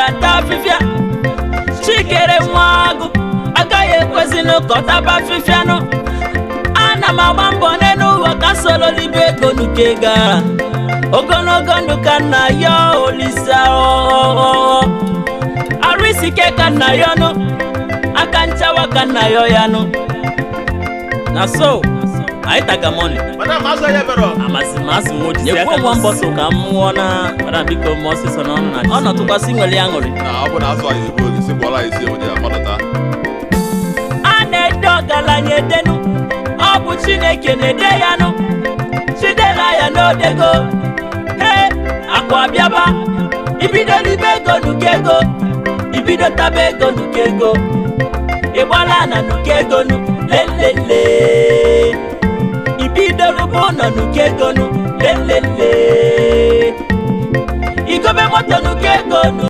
Ata afịfịa chikere nwa agụ agaghị ekwezinụ ka ọ taba afịfịanụ. Ana m agba mbọ n'elu ụwa ka solo libe ego nuke ga ogologo ndụ ka nna ya olisa, arụ isi ike ka nna ya ọnụ aka nchawa ka nna ya ya nụ. Na so anyị taga money. Madam, azụ ya bịara. Amasị m asị m ojisi aka nwa mbọsụ ka m nwụọ na madam, biko m ọsịsọ n'ọnụ na ọ nọtụkwasị nwere ya aṅụrị. Na ọ bụ na azụ anyị egbu oge si gbọrọ anyị isi onye amadata. A na-ede ọgaranya edenu, ọ bụ Chineke na-ede ya nụ. Chidera ya n'odego he akụ abịaba, ibido libe ego nuke ego, ibido taba ego nuke ego, ịgbala na nuke ego nu lelele, ibido rụba ụlọ nuke ego nu lelele, igobe moto nuke ego nu.